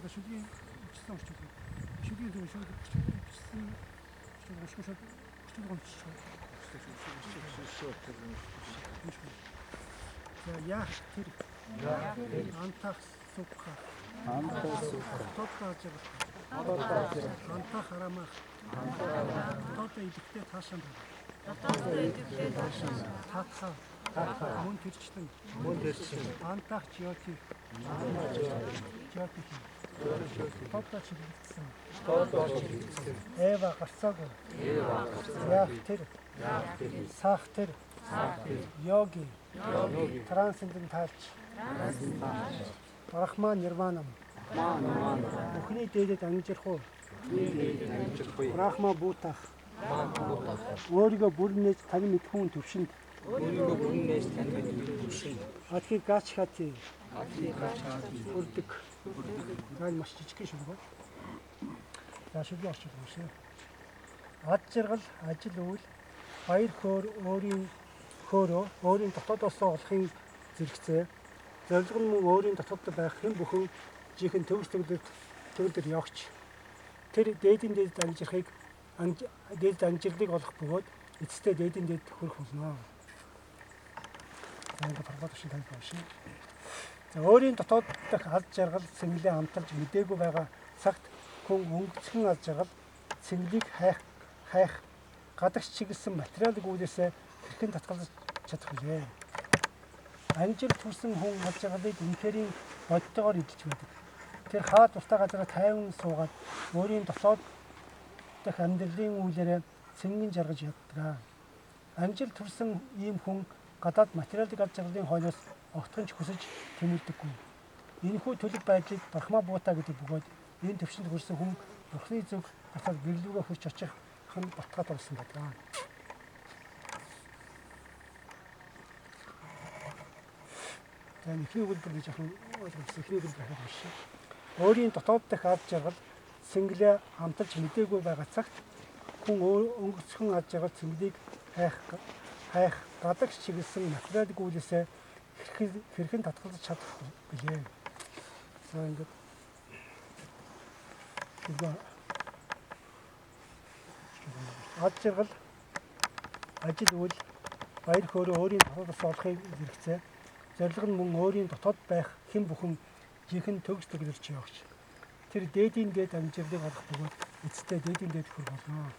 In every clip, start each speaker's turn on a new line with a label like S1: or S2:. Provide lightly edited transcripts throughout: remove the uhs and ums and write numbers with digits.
S1: За одоо шүлгийн бичсэн орчуулга. Шүлгийн зөв шүлэг бичсэн орчуулга унших орчуулга уншчих. За яах тэр антах сукха дотоод ажиг антах харамах дотоод идэвхтэй таашаан татха мөн төрчтөн антах жиоти жиоти дотоод чиглэгдсэн эва гарцаагүй яах тэр саах тэр йоги трансценденталч брахма нирванам бүхний дээдэд амжирх уу брахма бутах өөрийгөө бүрэн нээж тань мэдхүүн төвшөнд адхи гачхати үрдэг. За энэ маш жижигхэн шүлэг. За шүлгийн орчуулга уншъя. Ад жаргал, ажил үйл, баяр хөөр өөрийн хөөрөө өөрийн дотоодоосоо олохын зэрэгцээ. Зорилго нь мөн өөрийн дотоод байх хэн бүхэн жинхэнэ төгс төгөлдөр явагч. Тэр дээдийн дээд амжирхыг дээд амжирлыг олох бөгөөд эцэстээ дээдийн дээд хүрэх болно. За ингээд торгоо төвшин тань уншъя. За өөрийн дотоод дах аз жаргал цэнгэлээ амталж мдээгүй байгаа цагт хүн өнгөцгөн аз жаргал цэнгэлийг хайх гадагш чиглэсэн материалыг үйлээсээ хэрхэн татгалзаж чадах вүлээ. Амжирал төрсэн хүн аз жаргалыг үнэхэрийн бодтойгоор эдэлж байдаг. Тэр хаа дуртай газараа тайван суугаад өөрийн дотоод дах амьдралын үйлээрээ цэнгэн жаргаж яддаг. Амжирал төрсэн ийм хүн гадаад материалын аз жаргалын хойноос огтхон ч хүсэж тэмүүлдэггүй. Энэхүү төлөв байдлыг брахма буута гэдэг бөгөөд энэ төвшөнд хүрсэн хүн бурхны зүг дотоод гэрлүүгээ хүрч очих нь батгаад болсон байдаг. За эхний өгүүлбэр гэж яхан ойлгосон. Эхний өгүүлбэр ахаад уншъя. Өөрийн дотоод дах аз жаргал цэнгэлээ амталж мдээгүй байгаа цагт хүн өнгөцхөн аз жаргал цэнгэлийг хайх гадагш чиглэсэн материалыг үйлээсээ хэрхэн татгалзаж чадах билээ. За ингээд аз жаргал, ажил үйл, баяр хөөрөө өөрийн дотоодоос олохыг зэрэгцээ. Зорилго нь мөн өөрийн дотоод байх хэн бүхэн жинхэнэ төгс төгөлөрч явагч. Тэр дээдийн дээд амжирлыг олох бөгөөд эцэстээ дээдийн дээд хүрэх болно.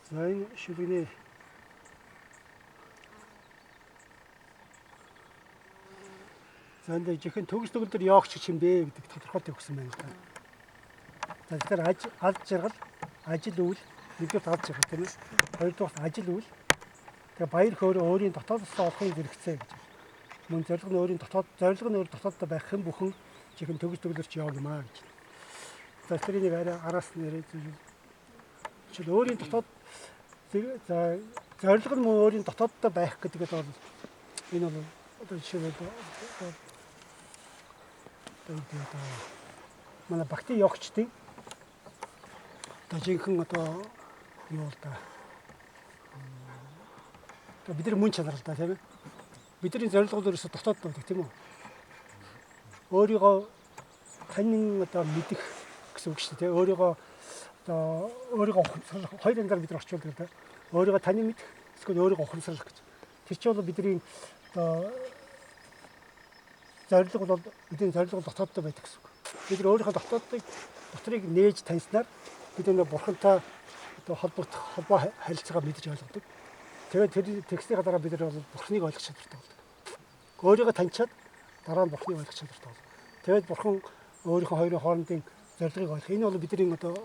S1: За энэ шүлэгний за энэ жинхэнэ төгс төгөлдөр явагч юм бэ гэдэг тодорхойлт өгсөн байна л да. За тэгэхээр аз жаргал, ажил үйл, нэгдүгээр аз жаргал тийм ээ. Хоёрдугаар ажил үйл. Тэгээ баяр хөөрөө өөрийн дотоодоос олохын зэрэгцээ гэж. Мөн зорилго нь өөрийн дотоод, зорилго нь өөр дотооддоо байх хэн бүхэн жинхэнэ төгс төгөлөрч яваг юм аа гэж. За тэгэхээр энийг арай араас нэрээ зүйл. Жишээл өөрийн дотоод за зорилго нь мөн өөрийн дотооддоо байх гэдэг нь бол энэ бол одоо жишээлбэл одоо манай бхакти йогчдын одоо жинхэнэ одоо юу л да одоо бидний мөн чанар л да тийм ээ. Бидний зорилго бол ерөөсө дотоод байдаг тийм үү? Өөрийгөө танин одоо мэдэх гэсэн үг шүү дээ. Өөрийгөө одоо өөрийгөө ухамсарлах хоёр янзаар бид нар орчуулдаг л да. Өөрийгөө танин мэдэх эсвэл өөрийгөө ухамсарлах гэж. Тэр чинь бол бидний одоо зорилго бол бидний зорилго дотооддоо байдаг гэсэн үг. Бид нар өөрийнхөө дотоодыг дотрыг нээж таньснаар бид нар бурхантай одоо холбогдох холбоо харилцаагаа мэдэж ойлгодог. Тэгээд тэр текстийн дараа бид нар бол бурхныг ойлгох чадвартай болдог. Өөрийгөө таньчаад дараа нь бурхныг ойлгох чадвартай болдог. Тэгээд бурхан өөрийнхөө хоёрын хоорондын зорилгыг ойлгох. Энэ бол бидний одоо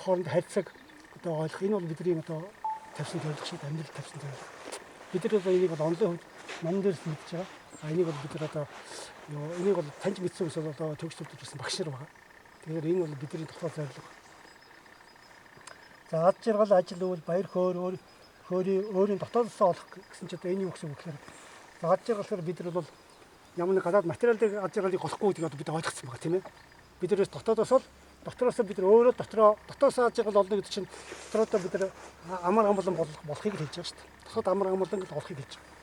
S1: хоорондын харилцааг одоо ойлгох. Энэ бол бидний одоо тавьсан зорилго шиг амьдрал тавьсан зорилго. Бид нар бол энийг бол онлын хувьд номон дээрс мэдж байгаа. А энийг бол бид нар одоо энийг бол таньж мэдсэн хүмүүс бол одоо төгс төвдөж байсан багш нар байгаа. Тэгэхээр энэ бол бидний дотоод зорилго. За ад жаргал ажил үйл баяр хөөр хөөрийн өөрийн дотоодосоо олох гэсэн чинь одоо энэ юу гэсэн үг гэхээр за ад жаргалаар бид нар бол ямар нэг гадаад материалыг ад жаргалыг олохгүй гэдгийг одоо бид ойлгоцсон байгаа тийм ээ. Бид нараас дотоодоос л дотроосоо бид нар өөрөө дотоосоо ад жаргал олно гэдэг чинь дотроодоо бид нар амар амгалан болохыг л хэлж байгаа шүү дээ. Дотоод амар амгалан л олохыг хэлж байгаа.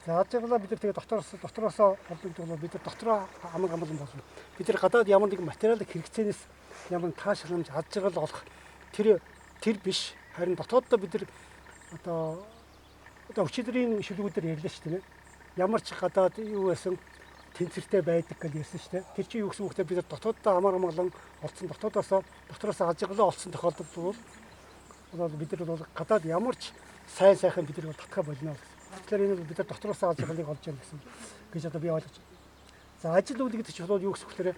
S1: За ад жаргалаа бид нар тэгээ дотроосоо олно гэдэг бол бид нар дотроо амар амгалан болно. Бид нар гадаад ямар нэгэн материалын хэрэгцээнээс ямар тааш халамж ад жаргал олох тэр биш. Харин дотооддоо бид нар одоо өчигдрийн шүлгүүдээр ярьлаа шүү дээ. Ямар ч гадаад юу байсан тэнцвэртэй байдаг гэж ярьсан шүү дээ. Тэр чинь юу гэсэн үг вэ? Бид нар дотооддоо амар амгалан олцсон, дотроосоо ад жаргалаа олцсон тохиолдолд бол бид нар бол гадаад ямар ч сайн сайхан бид нар бол татхаа болно гэсэн. Тэгэхээр энэ бол бид нар дотроосоо ад жаргалыг олж яана гэсэн гэж одоо би ойлгож байна. За ажил үйл гэдэг чинь бол юу гэсэн үг вэ?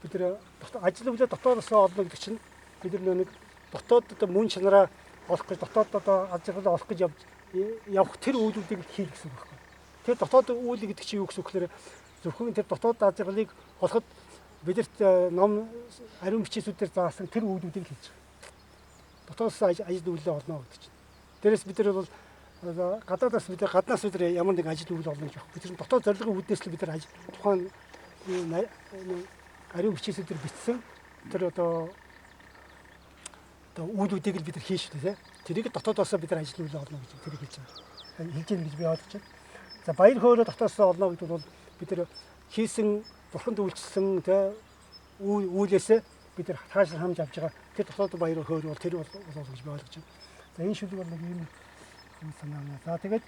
S1: Бид нар ажил үйлээ дотоосоо олно гэдэг чинь бид нар нэг дотоод одоо мөн чанараа олох гэж дотоод одоо ад жаргалаа олох гэж явах тэр үйлүүдийг хий гэсэн үг байхгүй. Тэр дотоод үйл гэдэг чинь юу гэсэн үг вэ? Зөвхөн тэр дотоод ад жаргалыг олоход бидэрт ном ариун бичээсүүдээр заасан тэр үйлүүдийг хийж байгаа. Дотоосоо ажил үйлээ олно гэдэг чинь. Тэрээс бид нар бол гадаадаас бид гаднаас бид ямар нэг ажил үйл олно гэж байна. Бид нар дотоод зорилгын үүднээс л бид нар тухайн ариун бичээсүүдээр бичсэн тэр одоо үйлүүдийг л бид нар хийн шүү дээ. Тэрийг дотоодоосоо бид нар ажил үйл олно гэж тэрийг хэлж байгаа. Хэлж яах гэж би ойлгож байна. За баяр хөөрөө дотоосоо олно гэдэг бол бид нар хийсэн бурханд үйлчилсэн тэ үйлээсээ бид нар таашаал хамж авч байгаа тэр дотоод баяр хөөр бол тэр бол гэж би ойлгож байна. За энэ шүлэг бол нэг ийм санаа. За тэгээд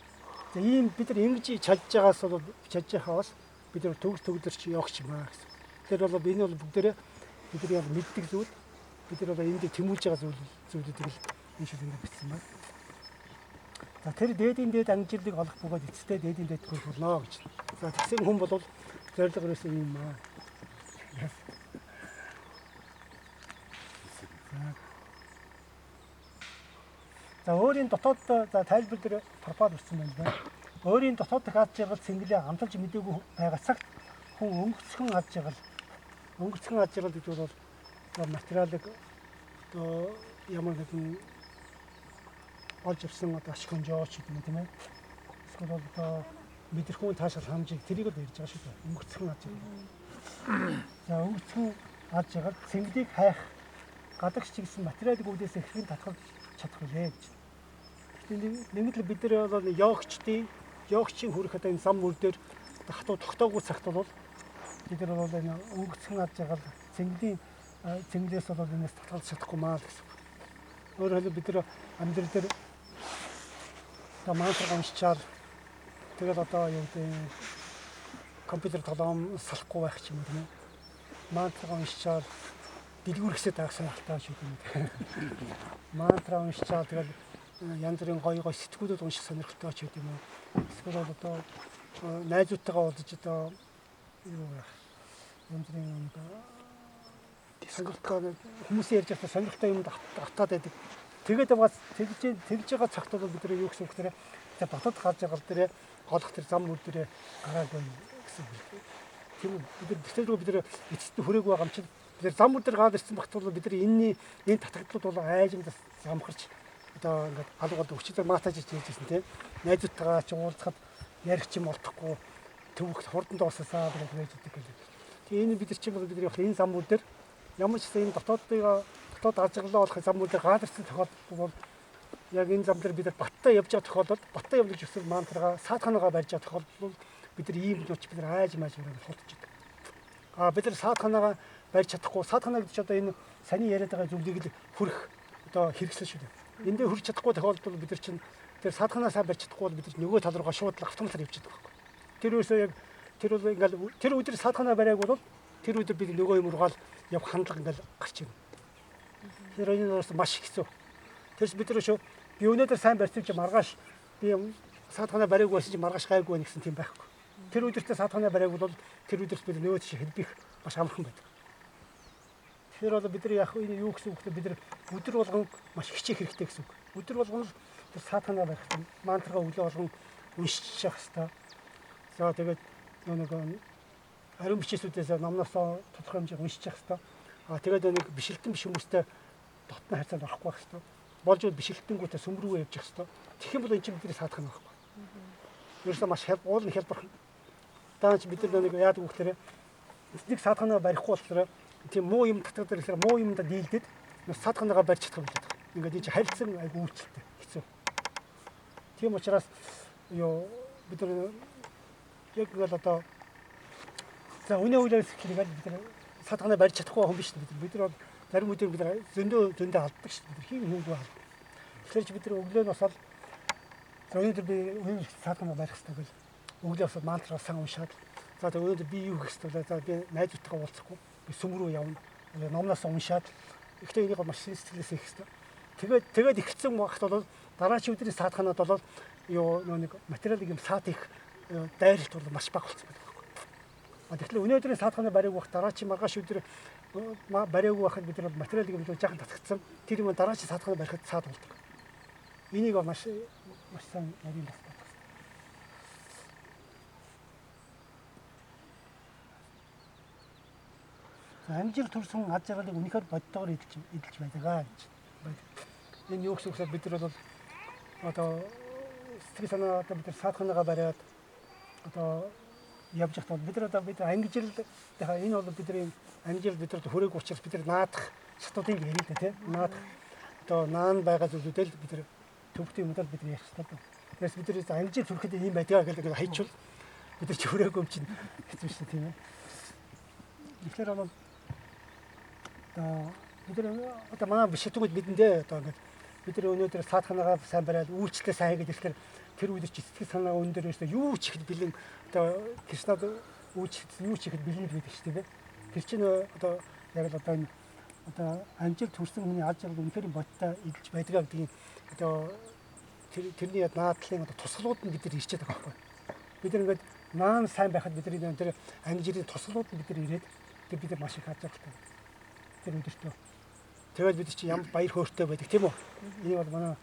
S1: за ийм бид нар ингэж чадж байгаас бол чадж байхаас бид нар төгс төгөлөрч явах юм аа гэсэн. Тэр бол энэ бол бүгдээрээ бид нар яг мэддэг зүйл, бид нар одоо энд тэмүүлж байгаа зүйлүүдийг л энэ шүлгэнд бичсэн байна. За тэр дээдийн дээд ангижлыг олох бөгөөд эцэстээ дээдийн дээд хүрэх болно гэж. За тэгсэн хүн бол зорилго ерөөсөө юм аа. За өөрийн дотоод за тайлбар дээр профайл бичсэн байна да. Өөрийн дотоод дах ад жаргал цэнгэлээ амталж мдээгүй байгаа цагт хүн өнгөцхөн ад жаргал гэдэг бол материалыг одоо ямар нэгэн олж авсан одоо ашиг хонжооч гэдэг юм тийм ээ. Эсвэл бол одоо мэдрэхүүн таашаал хамжийг тэрийг л ярьж байгаа шүү дээ. Өнгөцхөн ад жаргал. За өнгөцхөн ад жаргал цэнгэлийг хайх гадагш чигсэн материалыг үүдээс хэрхэн татгалж чадах вэ гэж. Нэг л бид нар бол йогчийн хүрэх одоо энэ зам мөр дээр хатуу тогтоогүй цагт бол бид нар бол энэ өнгөцхөн ад жаргал цэнгэлээс бол энэс татгалж чадахгүй маа л гэсэн. Өөрөөр хэлбэл бид нар амьдрал дээр одоо мантра уншичаал тэгэл одоо юу гэдэг компьютер тоглоом салахгүй байх ч юм уу тийм ээ. Мантра уншичаал дэлгүүрхсэд байх сонирхолтой шүү дээ. Мантра уншичаал тэгэл янз бүрийн гоё гоё сэтгүүлүүд унших сонирхолтой ч гэдэг юм уу. Эсвэл бол одоо найзуудтайгаа уулзаж одоо юу байх янз бүрийн сонирхолтой хүмүүсийн ярьж байхдаа сонирхолтой юмд автаад байдаг. Тэгээд байгаа тэгж байгаа цагт бол бид нар юу гэсэн үг вэ? Тэр дотоод гар жаргал дээр голох тэр зам мөр дээр гараагүй гэсэн үг. Тийм үү? Бид нар тэгтэлгүй бид нар эцэст нь хүрээгүй байгаа юм чинь бид нар зам мөр дээр гараад ирсэн багт бол бид нар энэний энэ татагдлууд бол айжмдас замхарч одоо ингээд алга болдог. Өчигдөр маатаж хийж байсан тийм. Найзуудтайгаа ч уулзахад ярих ч юм олдохгүй төвөх хурдан дуусасаа гэж байж идэг гэх. Тэгээ энэ бид нар чинь бол бид нар энэ зам мөр дээр ямар ч гэсэн энэ дотоод ар жаргалаа олох зам мөр дээр гараад ирсэн тохиолдолд бол яг энэ зам дээр бид нар баттай явж байгаа тохиолдолд баттай явж өсвөр мантрагаа саадханагаа барьж байгаа тохиолдолд бол бид нар ийм нууц бид нар айж мааж хурдж идэг. А бид нар саадханагаа барьж чадахгүй саадханаа гэдэг чинь одоо энэ саний яриад байгаа зүйлийг л хүрэх одоо хэрэгсэл шүү дээ. Эндээ хүрч чадахгүй тохиолдолд бид нар чинь тэр саадханаасаа барьж чадахгүй бол бид нар нөгөө тал руугаа шууд автоматар явж чаддаг байхгүй. Тэр ерөөсөө яг тэр бол ингээл тэр өдөр саадханаа бариаг бол Тэр өдөр бид нөгөө юм руугаал явах хандлага ингээл гарч ирнэ. Тэр энэ бас маш хэцүү. Тэрс бид нар шүү би өнөөдөр сайн барьсан чи маргааш би саадханаа бариаг байсан чи маргааш гайгүй байх гэсэн тийм байхгүй. Тэр өдөртөө саадханаа бариаг бол тэр өдөрт бид нөгөө тийш хэлбих маш амархан байдаг. Тэгэхээр бол бид нар яг энэ юу гэсэн үг вэ? Бид нар өдөр болгон маш хичээх хэрэгтэй гэсэн үг. Өдөр болгон л тэр саадханаа барих хэрэгтэй. Мантрага өглөө болгон уншиж явах хэрэгтэй. За тэгээд нэг ариун бичээсүүдээс номноосоо тодорхой хэмжээ уншиж явах хэрэгтэй. Аа тэгээд нэг бишрэлтэн биш хүмүүстэй дотны харьцаанд орохгүй байх хэрэгтэй. Болж бол бишрэлтэнгүүтээ сүм рүүгээ явж явах хэрэгтэй. Тэгэх юм бол энэ чинь бидний саадах нь байхгүй. Ерөөсөө маш уул нь хялбархан. Даанч бид нар нэг яадаг вэ гэхээр нэг саадханаа барихгүй болохоор тийм муу юм татдаг гэхээр муу юмдаа дийлдэд саадханаагаа барьж чадах юм байна. Ингээд энэ чинь харилцан айгүй үйлчлэлтэй хэцүү. Тийм учраас юу бид нар яг ингээл одоо за өнөө үеэс эхлэгээд бид нар саадханаа барьж чадахгүй хүн биш бид нар. Бид нар бол зарим өдөр бид нар зөндөө алддаг шүү дээ. Бид хин хүнгүй алддаг. Тэгэхээр чи бид нар өглөө нь босоод за өнөөдөр би өнөөдөр саадханаа барих хэрэгтэй гэл өглөө босоод мантраа сан уншаад за тэг өнөөдөр би юу хийх хэрэгтэй вэ? За би найзуудтайгаа уулзахгүй би сүм рүү явна. Номноос уншаад ихтэй энийг маш сэтгэлээс хийх хэрэгтэй. Тэгээд эхэлсэн багт бол дараагийн өдрийн саадханаад бол юу нэг материалыг юм саад их дайралт бол маш бага болсон байдаг байхгүй. А тэгэхээр өнөөдрийн саадханаа бариаг байх дараагийн маргааш өдөр бариагүй байхад бид нар материалыг юм жаахан татгцсан. Тэр юм дараагийн саадханаа барихад саад болдог. Энийг маш маш сайн нарийн бас бодох. За амжир төрсөн ад жаргалыг үнэхээр боддогоор эдэлж байдаг аа гэж байдаг. Энэ юу гэсэн үг вэ? Бид нар бол одоо сэтгэл санаа одоо бид нар саадханаагаа бариад одоо явж байхдаа бид нар одоо бид ангижрал энэ бол бидний ангижрал бид нар хүрээг учраас бид нар наадах шатуудыг ярил л да тийм наадах одоо наан байгаа зүйлүүдэл бид нар төвхтийн юмдаа бид нар ярих хэрэгтэй. Тэгээс бид нар ангижрал төрөхөд ийм байдгаа гэдэг хайчвал бид нар ч хүрээгүй юм чинь хэцүү шээ тийм ээ. Тэгэхээр бол одоо бид нар одоо манай бишэтгүүд бидэндээ одоо ингээд бид нар өнөөдөр саадханаагаа сайн бариад үйлчлэлээ сайн хийгээд ирэхээр тэр үед чи сэтгэл санаа өндөр байсан юу ч ихэд бэлэн одоо Кришнад үйлчлэл юу ч ихэд бэлэн байдаг шүү дээ. Тэр чинь одоо яг л одоо энэ одоо амжир төрсэн хүний ад жаргал үнэхээр бодтой эдэлж байдгаа гэдгийг одоо тэрний наадлын одоо тусгалууд нь бид нар ирчээд байгаа байхгүй. Бид нар ингээд наан сайн байхад бид нар тэр амжирын тусгалууд нь бид нар ирээд тэр бид нар маш их ад жаргалтай. Тэр өдөртөө. Тэгээд бид чинь ямар баяр хөөртэй байдаг тийм үү? Энэ бол манай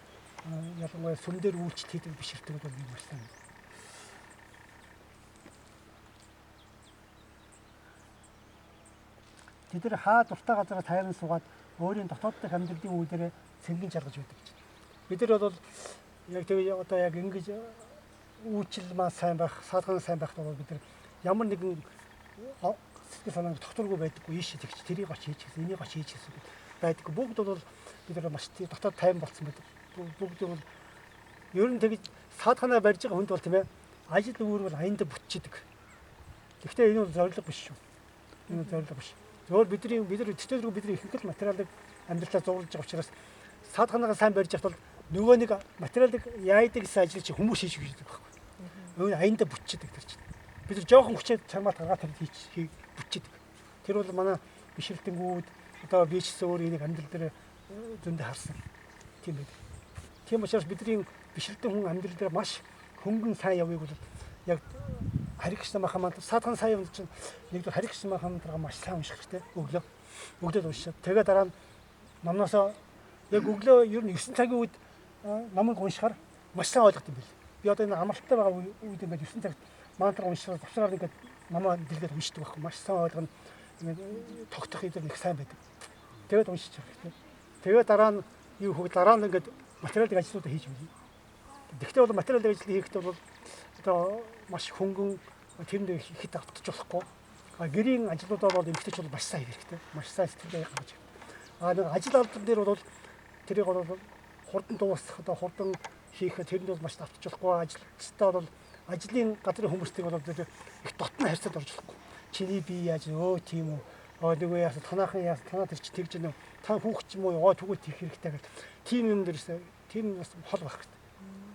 S1: ялангуяа сүм дээр үйлчлэл хийдэг бишрэлтүүд бол маш сайн. Тэд нар хаа дуртай газараа тайван суугаад өөрийн дотоод дах амьдралын үйлдэрээ цэнгэн жаргаж байдаг гэж. Бид нар бол яг тэг одоо яг ингэж үйлчлэл маань сайн байх, саадхан сайн байх бол бид нар ямар нэгэн сэтгэл санааг тогтворгүй байдаггүй ийш тэгч тэрийг оч хийж гэсэн, энийг оч хийж гэсэн байдаггүй. Бүгд бол бид нар маш дотоод тайван болцсон байдаг. Бүгд бол ер нь тэгж саадханаа барьж байгаа хүнд бол тийм ээ ажил үүр бол аяндаа бүтчихдэг. Гэхдээ энэ бол зорилго биш шүү. Энэ бол зорилго биш. Зөвхөн бидний бид нар төтөлгүй бидний ихэнх л материалыг амьдралаа зурлаж байгаа учраас саадханаагаа сайн барьж явах бол нөгөө нэг материалыг яадаг гэсэн ажил чи хүмүүс хийж өгдөг байхгүй. Нөгөө аяндаа бүтчихдэг тэр чинь. Бид нар жоохон хүчээр чармаат гаргаад тэр хийж бүтчихдэг. Тэр бол манай бишрэлтэнгүүд одоо би ч гэсэн өөр энийг амьдрал дээр зөндөө харсан. Тийм байдаг. Тийм учраас бидний бишрэлтэн хүн амьдрал дээр маш хөнгөн сайн явыг бол яг Хари Кришна Махамантра саадхан сайн юм чинь нэгдүгээр Хари Кришна Махамантрага маш сайн унших хэрэгтэй. Өглөө. Өглөө уншаад тэгээ дараа нь номноосоо яг өглөө ер нь 9 цагийн үед номыг уншихаар маш сайн ойлгох юм бэл. Би одоо энэ амралттай байгаа үед ингээд 9 цагт мантра уншихаар завсраар ингээд номоо дэлгээд уншдаг байхгүй. Маш сайн ойлгоно. Ингээд тогтох юм их сайн байдаг. Тэгээд уншиж явах хэрэгтэй. Тэгээ дараа нь юу хөө дараа нь ингээд материалын ажлуудаа хийж өгнө. Тэгэхдээ бол материалын ажил хийхдээ бол одоо маш хөнгөн тэрэнд ихэд автчих болохгүй. А гэрийн ажлуудаа бол эмэгтэйч бол маш сайн хийх хэрэгтэй. Маш сайн сэтгэлгээ гаргаж хэрэгтэй. А нэг ажил алдар дээр бол тэрийг бол хурдан дуусгах одоо хурдан хийх тэрэнд бол маш автчих болохгүй. Ажилчтай бол ажлын газрын хүмүүстэйг бол их дотно харьцаад орж болохгүй. Чиний бие яаж өө тийм үү? Оо нөгөө яасан танаахан яасан танаа тэр чи тэгж нэ та хүүхд ч юм уу оо тэгвэл тийх хэрэгтэй гэл тийм юм дээрээс тийм бас хол байх хэрэгтэй.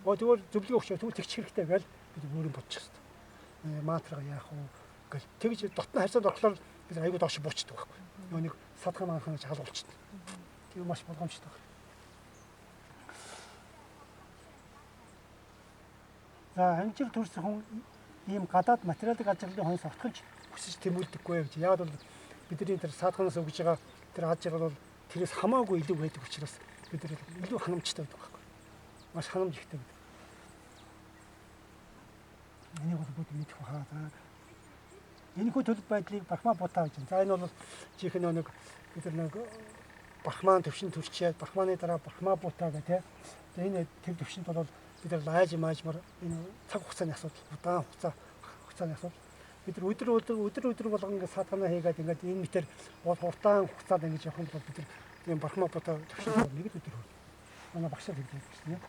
S1: Оо тэгвэл зөвлөгөө өгч тэгвэл тэгчих хэрэгтэй гэл бид өөрийн бодчих хэрэгтэй. Мантрага яах вэ гэл тэгж дотно харьцаанд орохлоор Бид айгүй доош буучдаг байхгүй. Нөгөө нэг садхан манхан гэж халуулчихдаг. Тийм маш болгоомжтой байна. За амжир төрсөн хүн ийм гадаад материалын аз жаргалын хойноос огтхонч хүсэж тэмүүлдэггүй гэж. Яг бол бидний тэр саадханаас өгж байгаа тэр аз жаргал бол тэрээс хамаагүй илүү байдаг учраас бид нар илүү ханамжтай байдаг байхгүй. Маш ханамж ихтэй байдаг. Энийг бол бүгд мэдэх баха. За энэхүү төлөв байдлыг Брахма Бута гэж. За энэ бол жинхэнэ нэг бид нар нэг Брахман төвшин төрчээд Брахманы дараа Брахма Бута гэх тээ. За энэ тэр төвшөнд бол бид нар лайж маажмар энэ цаг хугацааны асуудал, удаан хугацааны асуудал. Бид нар өдөр болгон ингээд садхана хийгээд ингээд энэ мэтэр удаан хугацаанд ингэж явах юм бол бид нар ийм Брахма Бута төвшөнд нэг л өдөр хөрнө. Манай багш хэлдэг гэсэн юм.